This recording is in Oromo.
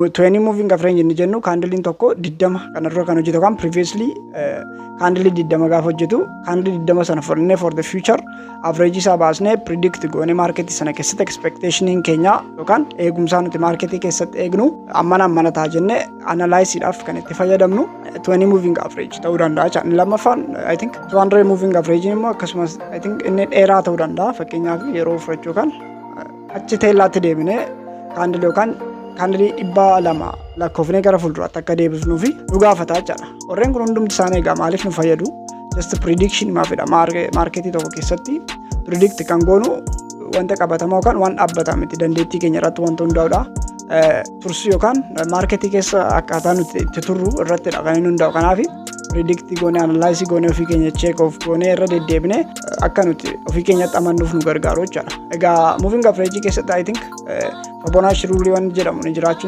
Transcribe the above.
20 moving average inni jennu candleiin tokko 20 kana dura kan hojjetu yookaan previously candle 20 gaafa hojjetu, candle 20 sana fudhannee for the future average isaa baasnee predict goone marketii sana keessatti expectationiin keenya yookaan eegumsaa nuti marketii keessatti eegnu ammana ammana ta'a jennee analysiidhaaf kan itti fayyadamnu 20 moving average ta'uu danda'a jechuudha. Inni lammaffaan, I think, 200 moving average immoo akkasumas, I think, inni dheeraa ta'uu danda'a. Fakkeenyaaf yeroo fudhachuu kan achi teellaatti deebinee candle yookaan candle 200 lakkoofnee gara fuulduraatti akka deebifnuu fi nu gaafata jechaadha. Warreen kun hundumti isaanii egaa maaliif nu fayyadu? Just prediction maafidha. Marketii tokko keessatti predict kan goonu wanta qabatamaa yookaan waan dhaabbataa miti, dandeettii keenya irratti wanta hundaa'udha. Tursii yookaan marketii keessa akkaataa nuti itti turru irrattidha kan inni hundaa'u. Kanaaf predict goonee, analyze goonee, ofii keenya check off goonee, irra deddeebinee akka nuti ofii keenyatti amannuuf nu gargaaru jechaadha. Egaa moving average keessatti, I think, Fibonacci rule waan jedhamu ni jiraachuu